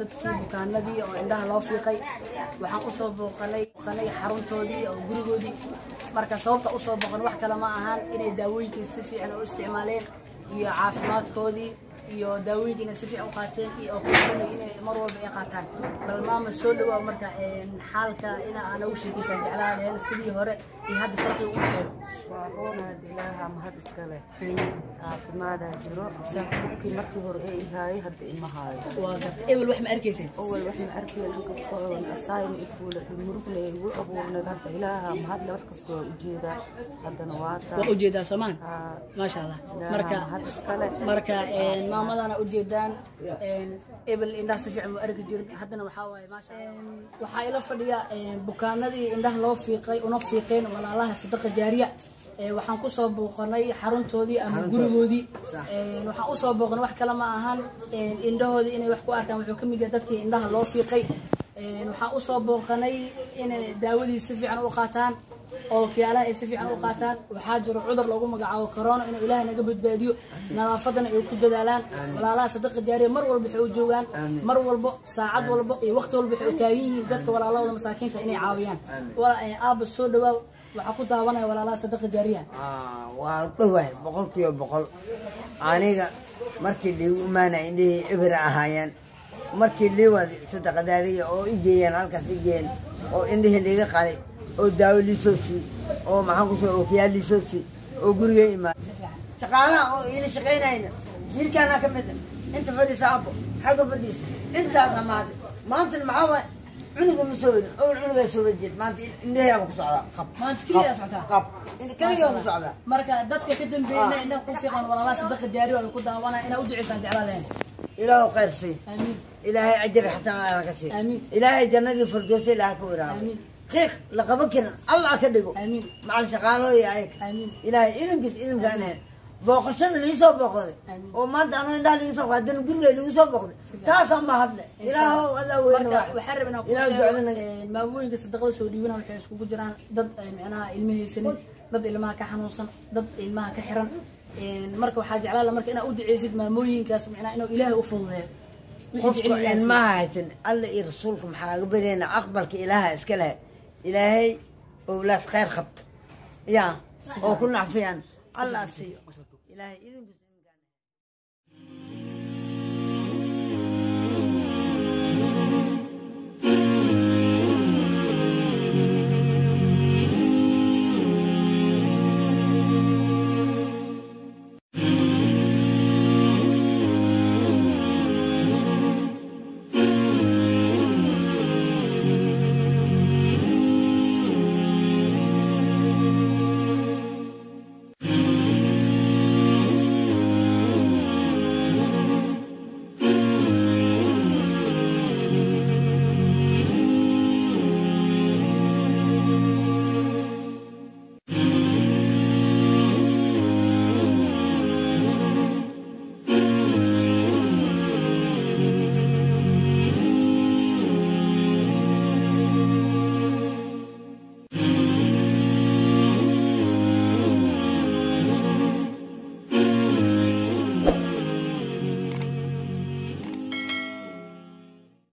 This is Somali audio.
Dadkii bukaanadii oo indhaha loo fiiqay waxaan usoo booqanay xaruntoodii oo gurigoodii. Marka sababta usoo booqan wax kale ma ahan inay daawooyinkii si fiican u isticmaaleen iyo caafimaadkoodii iyo daawooyinka inay si fiican u qaateen iyo oksijiin inay mar walba ay qaataan. Bal maama, soo dhawaa. Marka xaalka ina aan ugu sheekeysaan jeclaa lahayn, sidii hore iyo hadda farqiga u dhexeeyo. Waa roonaad, Ilaaha mahad iska leh, caafimaadaa jiro. Dhibkii markii hore ee ihaayay hadda ima haayo. Waa gartay. Ebel wax ma arkayseen? Awal wax ma arkayn, inkastoo asaayna ifuula murugle igu abuurneed. Hadda Ilaaha mahadle, wax kasta waa ujeedaa haddana, waa taa. Waa ujeedaa soomaan? Haa. Maasha Allah. Ilaaha marka mahad iska leh. Marka maamadana ujeedaan, ebel indhaha si fiican u arki jirin, haddana waxaa waaye maasha Allah. Waxaa ila fadhiya bukaanadii indhaha loo fiiqay una fiiqeen walaalaha Sadaqa Jaariya. Waxaan kusoo booqanay xaruntoodii ama gurigoodii. Waxaan usoo booqanay wax kale ma ahan indhahoodii inay wax ku arkaan. Wuxuu ka mid yahay dadkii indhaha loo fiiqay. Waxaan usoo booqanay inay daawadii si fiican u qaataan oo kiyaalaha ay si fiican u qaataan. Waxaa jiro cudur lagu magacaabo corona, inuu Ilaahay naga badbaadiyo, nadaafadana ay ku dadaalaan. Walaalaha Sadaqa Jaariya mar walba waxay u joogaan, mar walbo, saacad walbo iyo waqti walba waxay u taagan yihiin dadka walaalahooda masaakiinta inay caawiyaan. Aabba, soo dhawaaw. Waxaa ku daawanaya walaalaha Sadaqa Jaariya. Waa dhowahay 100%. Aniga markii liigu imaana indhihii ibra ahaayeen. Markii lii waday Sadaqa Daariya oo i geeyeen halkaas, i geeyeen oo indhihii liiga qalay oo daawo liisoo sii oo maxaan ku soo ookiyaal liisoo sii oo guriga imaan, shaqaalaha oo iila shaqaynayna wiilkaanaa ka mid ah. Inta fadhiisa abo, xagga fadhiisa, intaas amaade. Maantana maxaa waay, cunuga ma soo wadin, awal cunugaa soo wadi jirta. Maanta indhaheeba ku socdaa, qab. Maanta keliyaa socotaa? Qab, keligaa ku socdaa. Marka dadka ka dambeeyna indhaha ku fiiqan walaalaha Sadaqa Jaariya oo ku daawanaya, inaa u duceysaan jeclaa lahayn. Ilaahu khayr sii. Aamiin. Ilaahay ajir xasan Allah ka sii. Aamiin. Ilaahay jannadii firdowsa Ilaah ka waraabo. Aamiin. Qiiq la qaban karin Allah ka dhigo. Aamiin. Macal shaqaalooyi ayaga. Aamiin. Ilaahay idinkiis idinkaan ahayn booqashada liisoo booqday Aamiin. oo maanta anoo indhaha liigu soo haddana guriga liigu soo booqday, taasaa ma hadle. Ilaahow adaa weyne. Marka waxaan rabnaa ku Ilaahu sheego ducadana. Maamooyinka sadaqada soo dhiibana waxay iskugu jiraan dad micnaha ilma haysanin, dad ilmaha ka xanuunsan, dad ilmaha ka xiran. Marka waxaa jeclaan lahaa marka inaad u duceysid maamooyinkaas, micnaha inuu Ilaahay u fududeeyo wixii qofka jecel yahay. Ilmaha haysan Alla iyo rasuulka maxaa laga baryaynaa? Aqbalka Ilaaha iska leh. Ilaahay owlaad khayr qabto ya oo ku nacfiyaan Allah siiyo. Ilaahay idinkiis.